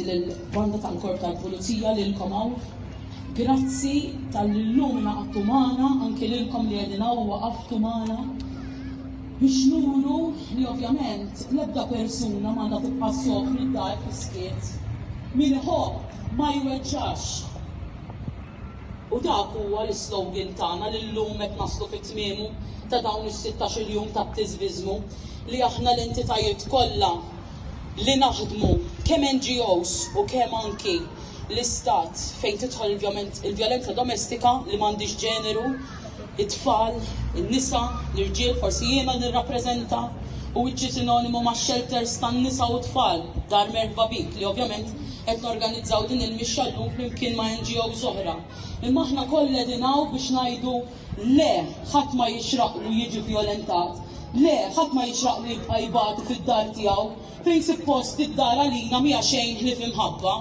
lill-banda tal-Korp tal-Pulizija lilkom hawn. Grazzi talli llum ingħaqadtu magħna, anki lilkom li qegħdin hawn u waqaftu magħna biex nuru li ovvjament l-ebda persuna m'għandha tibqa' ssofri d-dar fis-skiet. Min iħobb ma jweġġax. U dak huwa l-islogan tagħna li llum qed naslu fi tmiemu ta' dawn is-sittax-il jum ta' attiviżmu li aħna l-entitajiet kollha li naħdmu kemm NGOs u kemm anki l-Istat fejn tidħol il-vjolenza domestika li m'għandhiex ġeneru, it-tfal, in-nisa, l-irġiel, forsi jiena nirrappreżenta u wiċċi sinonimu max-shelters tan-nisa u t-tfal, Dar Merħba Bik, li ovvjament qed norganizzaw din il-mixja llum flimkien ma' NGOs oħra. Imma aħna kollha qegħdin hawn biex ngħidu le, ħadd ma jixraqlu jiġi vjolentat. Le, ħadd ma jixraqlu jibqa' jbati fid-dar tiegħu, fejn suppost id-dar għalina mhija xejn ħlief imħabba.